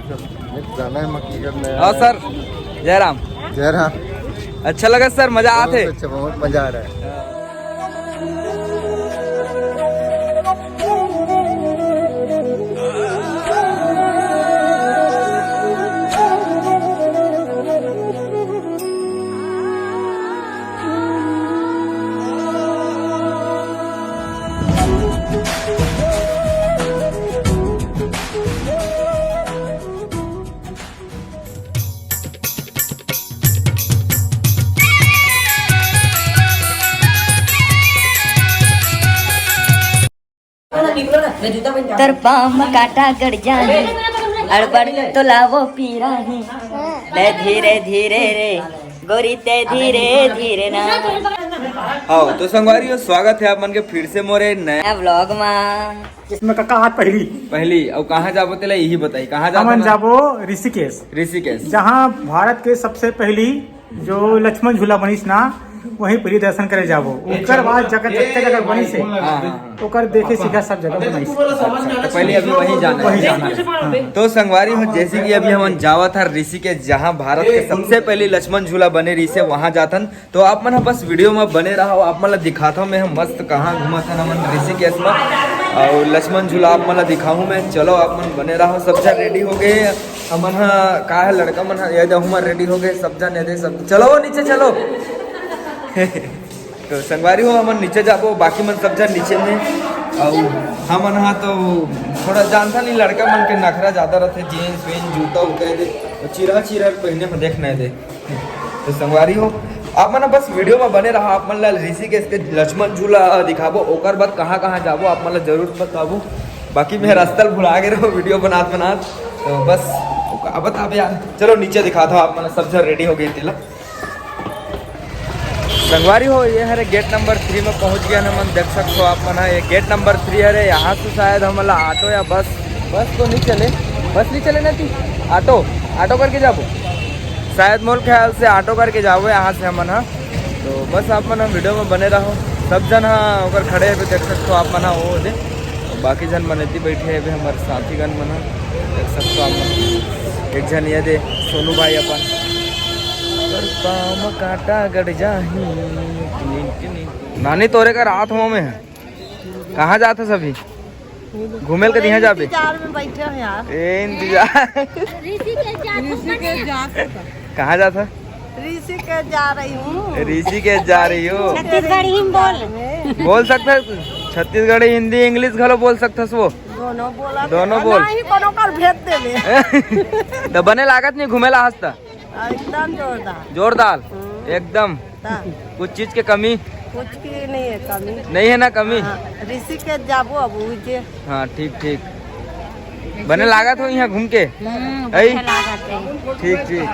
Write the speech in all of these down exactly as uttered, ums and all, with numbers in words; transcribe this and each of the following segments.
जाना है मक्की करने। हाँ सर, जय राम। जय राम। अच्छा लगा सर, मजा आत हे। अच्छा, बहुत मजा आ रहा है। तर पाँव म कांटा गड़ जाही, अड़बड़ तो लावो पीरा ही। ले धीरे धीरे रे गोरी, ते धीरे धीरे ना। हाँ, तो संगवारी हो, स्वागत है आप मन के फिर से मोरे नया व्लॉग मा। इसमें कका हाथ पहली। पहली, अब कहाँ जाबो तेला यही बताई, कहाँ जाबो हमन ना? जाबो ऋषिकेश। ऋषिकेश। जहाँ भारत के सबसे पहली जो लक्ष्मण झूला बनिस ना, वहीं पर ही दर्शन करे जाबो। ओकर बाद जगह, जगह जगह बनिस हे, हाँ, हाँ, हाँ। ओकर देखे सीखा सब जगह बनाइस। तो पहले अभी वहीं जाना है। वहीं जाना है। हाँ। तो संगवारी हो, जैसे कि अभी हमन जावत हन ऋषिकेश, जहाँ भारत के सबसे पहली लक्ष्मण झूला बने रहिस हे, वहाँ जाथन। तो आप मन ह बस वीडियो में बने रहो, आप मन ला दिखाता हूँ मैं, हम मस्त कहाँ घूमत हन हमन ऋषिकेश में, और लक्ष्मण झूला आप मन ला दिखाहूँ मैं। चलो आप मन बने रहो, सब झन रेडी हो गए। हमन ह का है, लड़का मन ह, ये दे, हमर रेडी हो गए सब झन, ये दे सब। चलो वो नीचे चलो। तो संगवारी हो, हमन नीचे जाबो, बाकी मन सब झन नीचे में। और हमन ह तो थोड़ा जानता नहीं, लड़का मन के नखरा ज्यादा रहते, जींस वींस, जूता उता दे, चिरा चिरा पहने में देख नहीं दे। तो संगवारी हो, आप मन बस वीडियो में बने रहा, आप मन ला ऋषिकेश के लक्ष्मण झूला दिखाबो, ओकर बाद कहाँ कहाँ जाबो आप मन ला जरूर बताबो। बाकी मैं रास्ता ल भुला गे रहो वीडियो बनात बनात, तो बस अब बताबे यार। चलो नीचे दिखाता हूँ आप मन ला, सब झन रेडी हो गए तेला। संगवारी हो, ये हरे गेट नंबर थ्री में पहुंच गया ना मन, देख सकते हो आप मन ह। ये गेट नंबर थ्री हरे, यहाँ से शायद हमन ला ऑटो या बस, बस तो नहीं चले, बस नहीं चले ना ती, ऑटो, ऑटो करके जाबो शायद, मोर ख्याल से ऑटो करके जाबो यहाँ से हमन ह। तो बस आप मन ह वीडियो में बने रहो, सब झन ह ओकर खड़े हे, देख सकते हो आप मन ह, वो दे, बाकी झन मन एती बैठे हे, हमर साथीगण मन ह, देख सकते हो आप मन। एक झन ये दे, सोनू भाई अपन, "तर पाँव म कांटा गड़ जाही।" नानी तोरे का रात हो में। कहाँ जात हस अभी? घूमे ल कदी यहाँ जाबे? इंतजार में बैठे हो यार। ए, इंतजार। ऋषिकेश जा सकता। कहाँ जात हस? ऋषिकेश जा रही हूँ। ऋषिकेश जा रही हो। छत्तीसगढ़ी में बोल। बोल सकता है, छत्तीसगढ़ी, हिंदी, इंग्लिश घलो बोल सकता है वो। दोनों बोला। दोनों बोल। नहीं, कोनो कर भेज देबे। तो बने लागत नहीं घूमे ला हंसता। एकदम जोरदार। जोरदार। हम्म। एकदम। हाँ। कुछ चीज के कमी? कुछ की नहीं है कमी। नहीं है ना कमी? हाँ, ऋषिकेश जाबो अब उजे। हाँ, ठीक, ठीक। बने लागत हो यहाँ घूम के? हम्म, है? बढ़िया लागत है। ठीक, ठीक।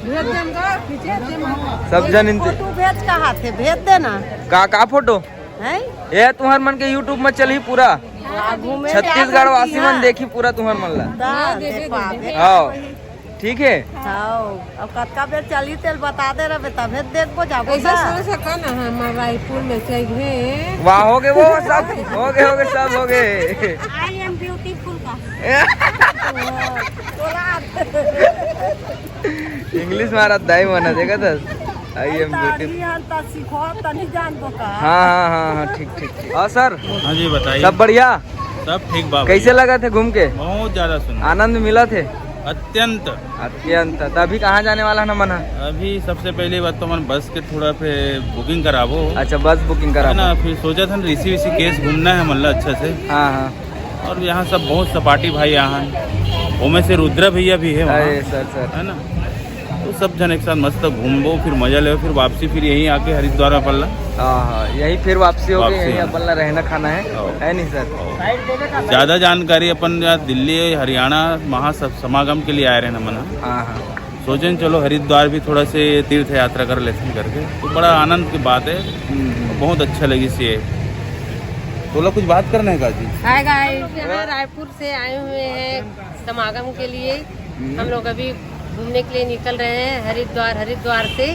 भेज देंगे, खींचे, जे मन। सब जन इंत- फोटो भेज कहाँ थे? भेज देना। का, का फोटो? हैं? ये तुम्हार मन के YouTube में चलही पूरा। हाँ, घूमे छत्तीसगढ़ वासी मन देखी पूरा तुम्हार मन ला। हाँ, देखे, देखो, देखे। हाँ। ठीक है। हाँ, अब कतका बेर चली तेल बता दे रहे, तभे देखबो जाबो ऐसा ना। सोच सका ना, हम रायपुर में चल गए। वाह, हो गए वो सब, हो गए, हो गए, सब हो गए। I am beautiful का। बोला। इंग्लिश मारा दाई मना, देखा था? I am beautiful। तारी हाल ता सीखो, तनी जान दो का। हाँ, हाँ, हाँ, हाँ, ठीक, ठीक, ठीक। हाँ सर। हाँ जी, बताइए। सब बढ़िया? सब ठीक बाबा। कैसे लगा थे घूम के? बहुत ज्यादा सुंदर। आनंद मिला थे? अत्यंत। अत्यंत। तो अभी कहाँ जाने वाला है ना मन? अभी सबसे पहली बात तो मन बस के थोड़ा पे बुकिंग कराबो। अच्छा, बस बुकिंग है कराबो। ना, फिर सोचा था ना, ऋषि ऋषिकेश घूमना है मतलब अच्छा से। हाँ, हाँ। और यहाँ सब बहुत सपाटी भाई यहाँ हैं। ओमे से रुद्रा भैया भी है वहाँ। अरे सर, सर। है ना? तो सब जन एक साथ मस्त घूमबो, फिर मजा लेबो, फिर वापसी फिर यहीं आके हरिद्वार में अपन ला। हाँ, हाँ, यहीं फिर वापसी होगी, वापसी यहीं होना। अपन ला रहना खाना है, हाँ। है नहीं सर? हाँ। ज्यादा जानकारी अपन यहाँ दिल्ली, हरियाणा महासभ समागम के लिए आए रहे ना मना। हाँ, हाँ। सोचें चलो हरिद्वार भी थोड़ा से तीर्थ यात्रा कर लेते हैं करके, तो बड़ा आनंद की बात है। हम्म। बहुत अच्छा लगी सी है। तो लोग कुछ बात करने का जी? हाय गाइस, यहाँ रायपुर से आए हुए हैं समागम के लिए। हम्म। हम लोग अभी घूमने के लिए निकल रहे हैं हरिद्वार, हरिद्वार से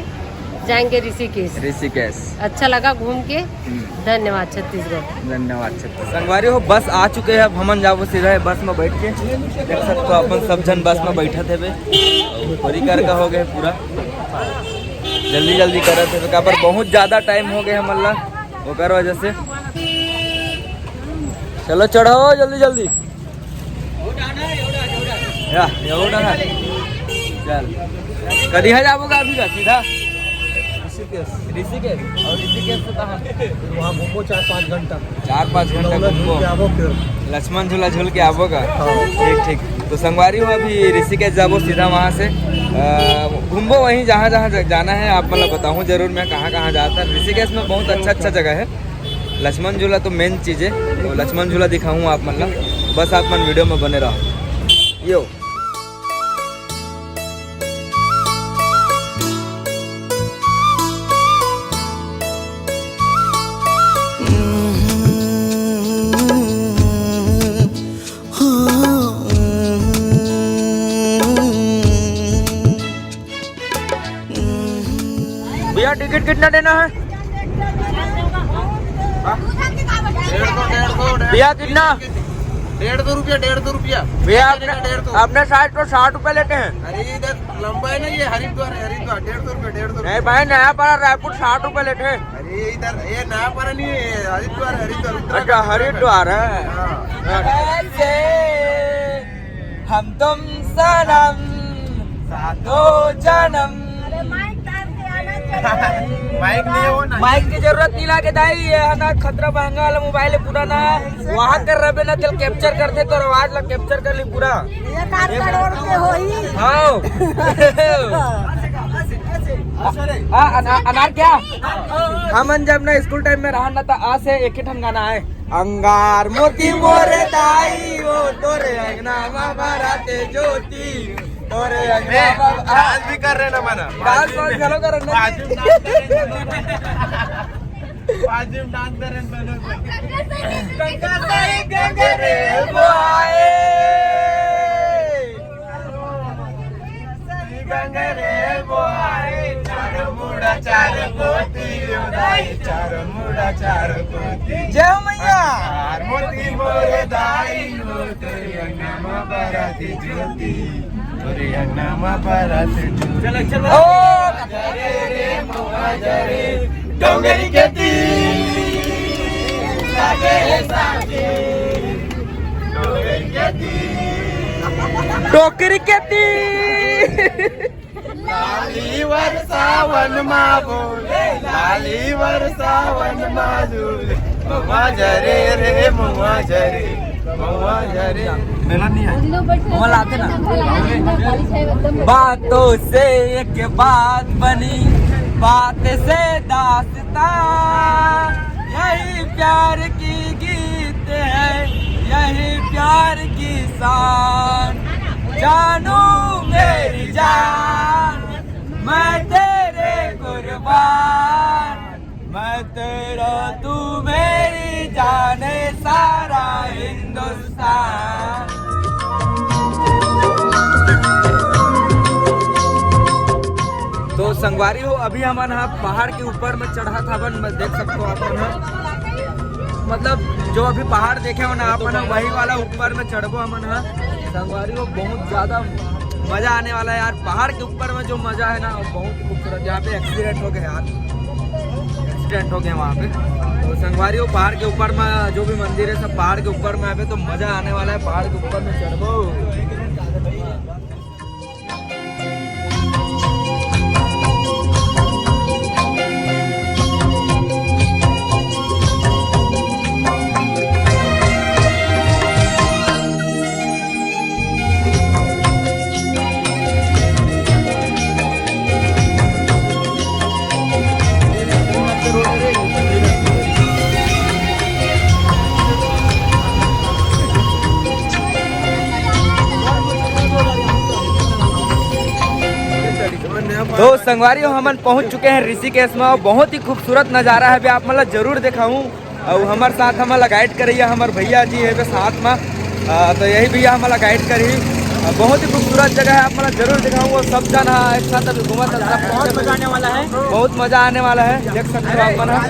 जाएंगे ऋषिकेश। ऋषिकेश। अच्छा लगा घूम के। हम्म। धन्यवाद छत्तीसगढ़। धन्यवाद छत्तीसगढ़। संगवारी हो, बस आ चुके हैं, अब हमन जाबो सीधा है बस में बैठ के। देख सकते हो अपन सब जन बस में बैठत हेबे। परिकर का हो गए पूरा, जल्दी जल्दी करत हेबे, काबर बहुत ज्यादा टाइम हो गए हमन ला, ओकर वजह से। चलो चढ़ो जल्दी जल्दी। या, ये हो रहा है। चल। कदी है जाबो का अभी का सीधा? ऋषिकेश। ऋषिकेश? और ऋषिकेश से कहाँ? फिर वहाँ घूमो चार पाँच घंटा। चार पाँच घंटा झूला झूल घूमो। के आबो फिर। लक्ष्मण झूला झूल के आबो का? हाँ। ठीक, ठीक। तो संगवारी हो, अभी ऋषिकेश जाबो सीधा वहाँ से। अ, घूमबो वहीं जहाँ, जहाँ ज-, जाना है, आप मतलब बताऊँ जरूर मैं कहाँ, कहाँ जाता। ऋषिकेश में बहुत अच्छा, अच्छा जगह है। लक्ष्मण झूला तो मेन चीज है, तो लक्ष्मण झूला दिखाऊँ आप मतलब, बस आप मन वीडियो में बने रहो। यो। भैया, टिकट कितना देना है? डेढ़ सौ, डेढ़ सौ, डेढ़ सौ। भैया, कितना? डेढ़ सौ रुपया, डेढ़ सौ रुपया। भैया, आपने, डेढ़ सौ। आपने साइज तो साठ रुपए लेते हैं। अरे, इधर लंबा है ना, ये हरिद्वार है, हरिद्वार, डेढ़ सौ रुपया, डेढ़ सौ रुपया। नहीं भाई, नया पारा रायपुर साठ रुपए लेते हैं। अरे, इधर, ये नया पारा नहीं है, ये हरिद्वार है, हरिद्वार, उत्तराखंड, अच्छा, हरिद्वार है। हाँ। ऐसे हम तुम सनम सातो जन्म। अरे माइक डाल के आना चाहिए। माइक नहीं हो ना। माइक की जरूरत नहीं लागे दाई, ये है ना खतरा महंगा वाला मोबाइल है पूरा ना, वहाँ कर रहे ना, चल कैप्चर करते तो आवाज ला कैप्चर कर ली पूरा। एक आध करोड़ के होई। हाँ। हाँ, अना-, अनार क्या? हमन जब ना स्कूल टाइम में रहन ना, त आ से एक ही ठन गाना आए, अंगार मोती मोरे दाई, वो तोरे अंगना मा बराते ज्योति, तोरे अंगना मा। डांस भी कर रहे ना, मना। डांस वांस घलो कर रहे ना। बाजू में डांस कर रहे हैं, दोनों को। गंगा सही गंगा रे वो आए। गंगा रे वो आए, चार मुड़ा चार कोती, ओ दाई, चार मुड़ा चार कोती। जय हो मैया। चार मोती मोरे दाई, ओ तेरे अंगना मा बराती ज्योति, तेरे अंगना मा बराती ज्योति। चलो, चलो। ओ, डोंगरी के तीर लागे हे साथी, डोंगरी के तीर। डोंगरी के तीर। लाली वर सावन मा बोले, लाली वर सावन मा झूले, महुआ झरे रे, महुआ झरे। मेला नहीं है। वहाँ लाते ना। बातों से एक बात बनी, बात से दास्तां। यही प्यार की गीत है, यही प्यार की शान। जानू मेरी जान, मैं तेरे कुर्बान। मैं तेरा, तू मेरी जाने, सारा हिंदुस्तान। तो संगवारी हो, अभी हमन ह पहाड़ के ऊपर में चढ़त हवन, देख सकते हो आप मन ह। मतलब जो अभी पहाड़ देखे हो ना आप मन ह, वही वाला ऊपर में चढ़बो हमन ह। संगवारी हो, बहुत ज्यादा मजा आने वाला है यार। पहाड़ के ऊपर में जो मजा है ना, वो बहुत खूबसूरत। यहाँ पे एक्सीडेंट हो गया यार, एक्सीडेंट हो गया वहाँ पे। तो संगवारी हो, पहाड़ के ऊपर में जो भी मंदिर है, सब पहाड़ के ऊपर में। अभी तो मजा आने वाला है पहाड़ के ऊपर में चढ़बो। तो संगवारी हो, हमन पहुंच चुके हैं ऋषिकेश में। बहुत ही खूबसूरत नज़ारा है, अभी आप मन ला जरूर दिखाऊं। अउ हमर साथ हमन ला गाइड करइया हमर भैया जी हेबे साथ म। आ, तो यही भैया हमन ला गाइड करही। बहुत ही खूबसूरत जगह है, आप मन ला जरूर दिखाऊंगा। सब जन हा एक साथ अभी घूमत है, सब बहुत मजा आने वाला है। बहुत मजा आने वाला है, देख सकते हो आप मन हा।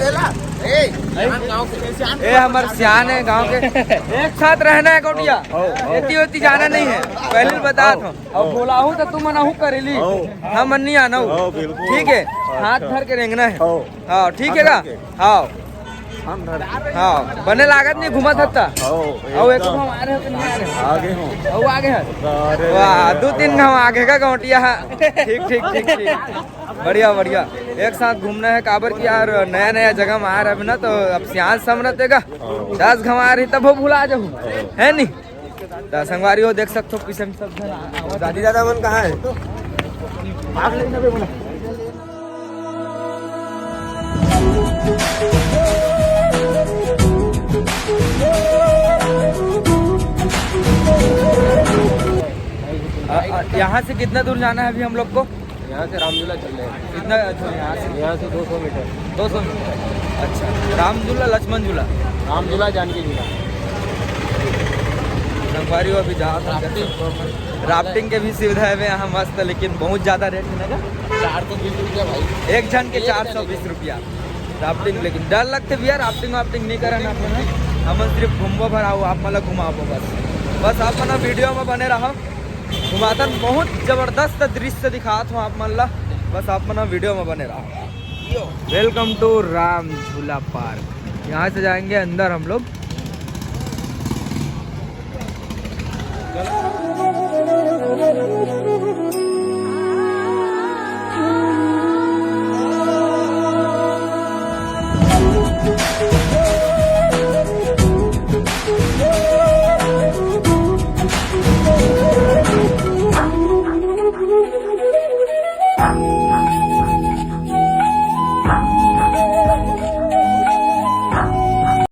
ये हमारे सियान है गांव के, एक साथ रहना है गौटिया, एती ओती जाना नहीं है, पहले बता दो। और बोलाहू तो तुम मनाहू करेली, हम मन नहीं आना हूँ। ठीक है, हाथ धर के रेंगना है। हाँ, ठीक है का? हाँ। हाँ, बने लागत नहीं घूमत हत्ता। अउ एक हम आ रहे हो कि नहीं आ रहे हो? आगे हो। अउ आगे है। वाह, दो तीन घाव आगे का गौटिया है। ठीक, ठीक, ठीक, ठीक। बढ़िया, बढ़िया। एक साथ घूमना है, काबर कि यार नया नया जगह में आ रहे हैं ना, तो अब सियान समरत देगा। दस घाव आ रही तब वो भुला जाऊ, है नहीं? तो संगवारी हो, देख सकते हो पीछे में सब जन आ-, दादी दादा मन कहाँ है? अ, अ, यहाँ से कितना दूर जाना है अभी हम लोग को? यहाँ से रामझूला चल रहे हैं। कितना? अच्छा, यहाँ से यहाँ से दो सौ मीटर। दो सौ मीटर। अच्छा, रामझूला, लक्ष्मण झूला। रामझूला, जानकी झूला। संगवारी हो, अभी जा राफ्टिंग के भी सुविधा है यहाँ मस्त, लेकिन बहुत ज़्यादा रेट है ना? चार सौ बीस रुपया भाई। एक जन के चार सौ बीस रुपया। राफ्टिंग, लेकिन डर लगते भैया, राफ्टिंग वाफ्टिंग नहीं करना अपन। हम सिर्फ घूमबो भर आओ, आप मन ला घुमाबो बस। बस आप मन वीडियो में बने रहो, घुमातन बहुत जबरदस्त दृश्य दिखात हूँ आप मन ला, बस आप मन वीडियो में बने रहो। वेलकम टू राम झूला पार्क। यहाँ से जाएंगे अंदर हम लोग।